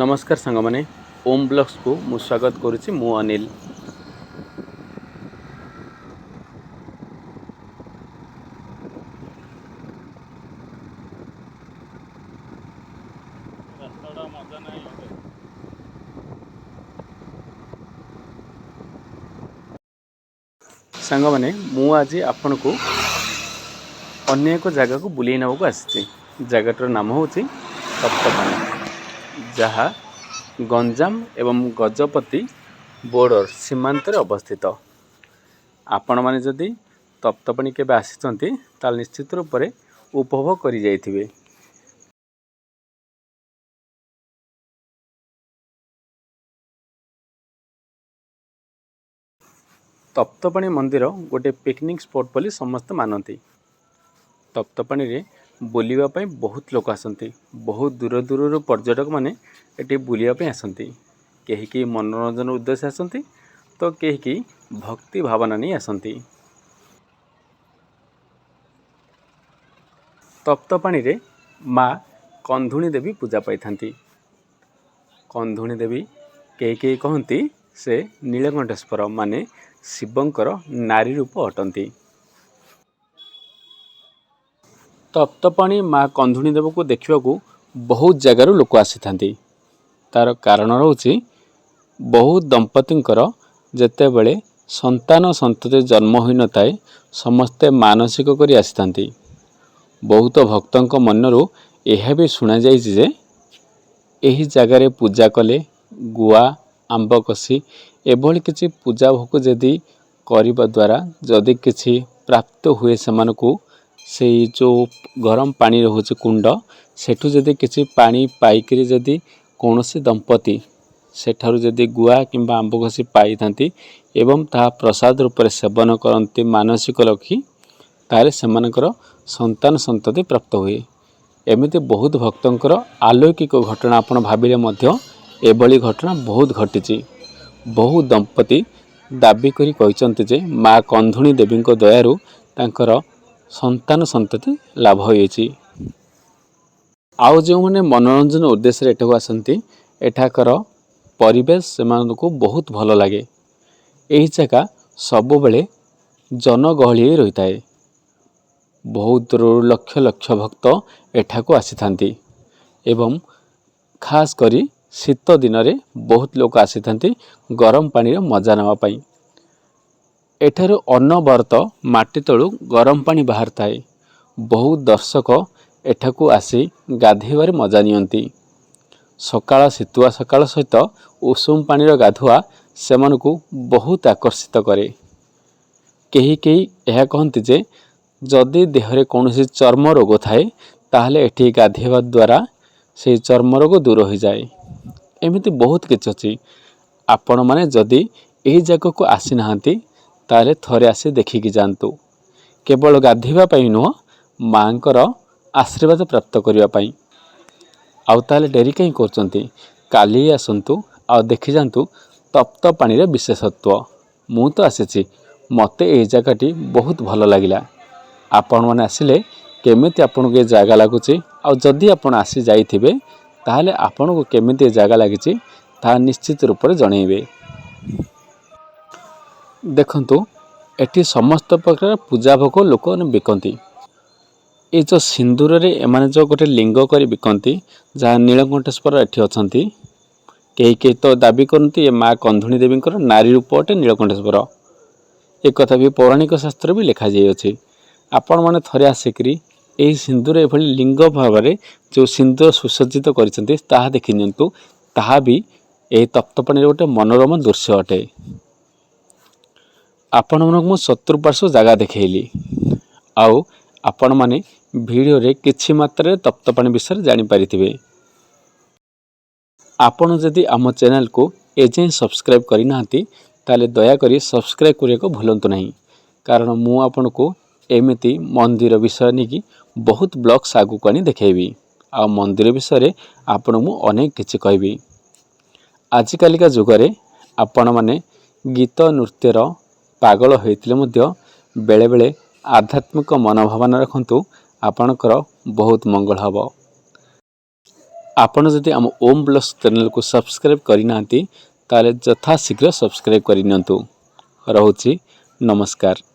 ନମସ୍କାର ସାଙ୍ଗମାନେ, ଓମ୍ ବ୍ଲଗ୍ସକୁ ମୁଁ ସ୍ୱାଗତ କରୁଛି। ମୁଁ ଅନିଲ। ରାସ୍ତାଟା ମଜା ନାହିଁ ଏବେ। ସାଙ୍ଗମାନେ, ମୁଁ ଆଜି ଆପଣଙ୍କୁ ଅନ୍ୟ ଏକ ଜାଗାକୁ ବୁଲେଇ ନେବାକୁ ଆସିଛି। ଜାଗାଟିର ନାମ ହେଉଛି ତପ୍ତପାଣି, ଯାହା ଗଞ୍ଜାମ ଏବଂ ଗଜପତି ବର୍ଡ଼ର ସୀମାନ୍ତରେ ଅବସ୍ଥିତ। ଆପଣମାନେ ଯଦି ତପ୍ତପାଣି କେବେ ଆସିଛନ୍ତି, ତାହେଲେ ନିଶ୍ଚିତ ରୂପରେ ଉପଭୋଗ କରିଯାଇଥିବେ। ତପ୍ତପାଣି ମନ୍ଦିର ଗୋଟେ ପିକନିକ୍ ସ୍ପଟ୍ ବୋଲି ସମସ୍ତେ ମାନନ୍ତି। ତପ୍ତପାଣିରେ ବୁଲିବା ପାଇଁ ବହୁତ ଲୋକ ଆସନ୍ତି। ବହୁତ ଦୂର ଦୂରରୁ ପର୍ଯ୍ୟଟକମାନେ ଏଠି ବୁଲିବା ପାଇଁ ଆସନ୍ତି। କେହି କେହି ମନୋରଞ୍ଜନ ଉଦ୍ଦେଶ୍ୟ ଆସନ୍ତି ତ କେହି କେହି ଭକ୍ତି ଭାବନା ନେଇ ଆସନ୍ତି। ତପ୍ତପାଣିରେ ମା କନ୍ଧୁଣୀ ଦେବୀ ପୂଜା ପାଇଥାନ୍ତି। କନ୍ଧୁଣୀ ଦେବୀ, କେହି କେହି କହନ୍ତି ସେ ନୀଳକଣ୍ଠେଶ୍ୱର ମାନେ ଶିବଙ୍କର ନାରୀ ରୂପ ଅଟନ୍ତି। ତପ୍ତପାଣି ମା କନ୍ଧୁଣୀ ଦେବୀକୁ ଦେଖିବାକୁ ବହୁତ ଜାଗାରୁ ଲୋକ ଆସିଥାନ୍ତି। ତାର କାରଣ ରହୁଛି, ବହୁତ ଦମ୍ପତିଙ୍କର ଯେତେବେଳେ ସନ୍ତାନ ସନ୍ତତି ଜନ୍ମ ହୋଇନଥାଏ, ସମସ୍ତେ ମାନସିକ କରି ଆସିଥାନ୍ତି। ବହୁତ ଭକ୍ତଙ୍କ ମନରୁ ଏହା ବି ଶୁଣାଯାଇଛି ଯେ ଏହି ଜାଗାରେ ପୂଜା କଲେ, ଗୁଆ, ଆମ୍ବ କଷି ଏଭଳି କିଛି ପୂଜା ଭୋଗ ଯଦି କରିବା ଦ୍ୱାରା ଯଦି କିଛି ପ୍ରାପ୍ତ ହୁଏ ସେମାନଙ୍କୁ, ସେଇ ଯେଉଁ ଗରମ ପାଣି ରହୁଛି କୁଣ୍ଡ, ସେଠୁ ଯଦି କିଛି ପାଣି ପାଇକରି ଯଦି କୌଣସି ଦମ୍ପତି ସେଠାରୁ ଯଦି ଗୁଆ କିମ୍ବା ଆମ୍ବ କଷି ପାଇଥାନ୍ତି ଏବଂ ତାହା ପ୍ରସାଦ ରୂପରେ ସେବନ କରନ୍ତି ମାନସିକ ରଖି, ତାହେଲେ ସେମାନଙ୍କର ସନ୍ତାନ ସନ୍ତତି ପ୍ରାପ୍ତ ହୁଏ। ଏମିତି ବହୁତ ଭକ୍ତଙ୍କର ଆଲୌକିକ ଘଟଣା, ଆପଣ ଭାବିଲେ ମଧ୍ୟ ଏଭଳି ଘଟଣା ବହୁତ ଘଟିଛି। ବହୁ ଦମ୍ପତି ଦାବି କରି କହିଛନ୍ତି ଯେ ମା କନ୍ଧୁଣୀ ଦେବୀଙ୍କ ଦୟାରୁ ତାଙ୍କର ସନ୍ତାନ ସନ୍ତତି ଲାଭ ହୋଇଛି। ଆଉ ଯେଉଁମାନେ ମନୋରଞ୍ଜନ ଉଦ୍ଦେଶ୍ୟରେ ଏଠାକୁ ଆସନ୍ତି, ଏଠାକାର ପରିବେଶ ସେମାନଙ୍କୁ ବହୁତ ଭଲ ଲାଗେ। ଏହି ଜାଗା ସବୁବେଳେ ଜନଗହଳି ହୋଇ ରହିଥାଏ। ବହୁତ ଦୂରରୁ ଲକ୍ଷ ଲକ୍ଷ ଭକ୍ତ ଏଠାକୁ ଆସିଥାନ୍ତି ଏବଂ ଖାସ୍ କରି ଶୀତ ଦିନରେ ବହୁତ ଲୋକ ଆସିଥାନ୍ତି ଗରମ ପାଣିର ମଜା ନେବା ପାଇଁ। ଏଠାରୁ ଅନବରତ ମାଟି ତଳୁ ଗରମ ପାଣି ବାହାରିଥାଏ। ବହୁତ ଦର୍ଶକ ଏଠାକୁ ଆସି ଗାଧୋଇବାରେ ମଜା ନିଅନ୍ତି। ସକାଳ ଶୀତୁଆ ସକାଳ ସହିତ ଉଷୁମ ପାଣିର ଗାଧୁଆ ସେମାନଙ୍କୁ ବହୁତ ଆକର୍ଷିତ କରେ। କେହି କେହି ଏହା କହନ୍ତି ଯେ ଯଦି ଦେହରେ କୌଣସି ଚର୍ମ ରୋଗ ଥାଏ, ତାହେଲେ ଏଠି ଗାଧୋଇବା ଦ୍ୱାରା ସେଇ ଚର୍ମ ରୋଗ ଦୂର ହୋଇଯାଏ। ଏମିତି ବହୁତ କିଛି ଅଛି। ଆପଣମାନେ ଯଦି ଏହି ଜାଗାକୁ ଆସିନାହାନ୍ତି, ତାହେଲେ ଥରେ ଆସି ଦେଖିକି ଯାଆନ୍ତୁ, କେବଳ ଗାଧୋଇବା ପାଇଁ ନୁହଁ, ମାଆଙ୍କର ଆଶୀର୍ବାଦ ପ୍ରାପ୍ତ କରିବା ପାଇଁ। ଆଉ ତାହେଲେ ଡେରି କାହିଁ କରୁଛନ୍ତି? କାଲି ଆସନ୍ତୁ ଆଉ ଦେଖିଯାଆନ୍ତୁ ତପ୍ତ ପାଣିର ବିଶେଷତ୍ୱ। ମୁଁ ତ ଆସିଛି, ମୋତେ ଏହି ଜାଗାଟି ବହୁତ ଭଲ ଲାଗିଲା। ଆପଣମାନେ ଆସିଲେ କେମିତି ଆପଣଙ୍କୁ ଏ ଜାଗା ଲାଗୁଛି, ଆଉ ଯଦି ଆପଣ ଆସି ଯାଇଥିବେ, ତାହେଲେ ଆପଣଙ୍କୁ କେମିତି ଏ ଜାଗା ଲାଗିଛି, ତାହା ନିଶ୍ଚିତ ରୂପରେ ଜଣେଇବେ। ଦେଖନ୍ତୁ, ଏଠି ସମସ୍ତ ପ୍ରକାର ପୂଜା ଭୋଗ ଲୋକମାନେ ବିକନ୍ତି। ଏ ଯେଉଁ ସିନ୍ଦୁରରେ ଏମାନେ ଯେଉଁ ଗୋଟେ ଲିଙ୍ଗ କରି ବିକନ୍ତି, ଯାହା ନୀଳକଣ୍ଠେଶ୍ୱର ଏଠି ଅଛନ୍ତି। କେହି କେହି ତ ଦାବି କରନ୍ତି ଏ ମା କନ୍ଧୁଣୀ ଦେବୀଙ୍କର ନାରୀ ରୂପ ଅଟେ ନୀଳକଣ୍ଠେଶ୍ୱର। ଏକଥା ବି ପୌରାଣିକ ଶାସ୍ତ୍ର ବି ଲେଖାଯାଇଅଛି। ଆପଣମାନେ ଥରେ ଆସିକରି ଏହି ସିନ୍ଦୁର ଏଭଳି ଲିଙ୍ଗ ଭାବରେ ଯେଉଁ ସିନ୍ଦୁର ସୁସଜ୍ଜିତ କରିଛନ୍ତି, ତାହା ଦେଖି ନିଅନ୍ତୁ। ତାହା ବି ଏହି ତପ୍ତପାଣିର ଗୋଟେ ମନୋରମ ଦୃଶ୍ୟ ଅଟେ। ଆପଣମାନଙ୍କୁ ମୁଁ ଚତୁଃପାର୍ଶ୍ୱ ଜାଗା ଦେଖେଇଲି, ଆଉ ଆପଣମାନେ ଭିଡ଼ିଓରେ କିଛି ମାତ୍ରାରେ ତପ୍ତପାଣି ବିଷୟରେ ଜାଣିପାରିଥିବେ। ଆପଣ ଯଦି ଆମ ଚ୍ୟାନେଲକୁ ଏଯାଏଁ ସବସ୍କ୍ରାଇବ୍ କରିନାହାନ୍ତି, ତାହେଲେ ଦୟାକରି ସବସ୍କ୍ରାଇବ୍ କରିବାକୁ ଭୁଲନ୍ତୁ ନାହିଁ, କାରଣ ମୁଁ ଆପଣଙ୍କୁ ଏମିତି ମନ୍ଦିର ବିଷୟ ନେଇକି ବହୁତ ବ୍ଲଗ୍ସ ଆଗକୁ ଆଣି ଦେଖେଇବି, ଆଉ ମନ୍ଦିର ବିଷୟରେ ଆପଣଙ୍କୁ ମୁଁ ଅନେକ କିଛି କହିବି। ଆଜିକାଲିକା ଯୁଗରେ ଆପଣମାନେ ଗୀତ ନୃତ୍ୟର ପାଗଳ ହୋଇଥିଲେ ମଧ୍ୟ ବେଳେବେଳେ ଆଧ୍ୟାତ୍ମିକ ମନୋଭାବନା ରଖନ୍ତୁ, ଆପଣଙ୍କର ବହୁତ ମଙ୍ଗଳ ହେବ। ଆପଣ ଯଦି ଆମ ଓମ୍ ବ୍ଲଗ୍ସ ଚ୍ୟାନେଲକୁ ସବସ୍କ୍ରାଇବ୍ କରିନାହାନ୍ତି, ତାହେଲେ ଯଥାଶୀଘ୍ର ସବସ୍କ୍ରାଇବ୍ କରିନିଅନ୍ତୁ। ରହୁଛି, ନମସ୍କାର।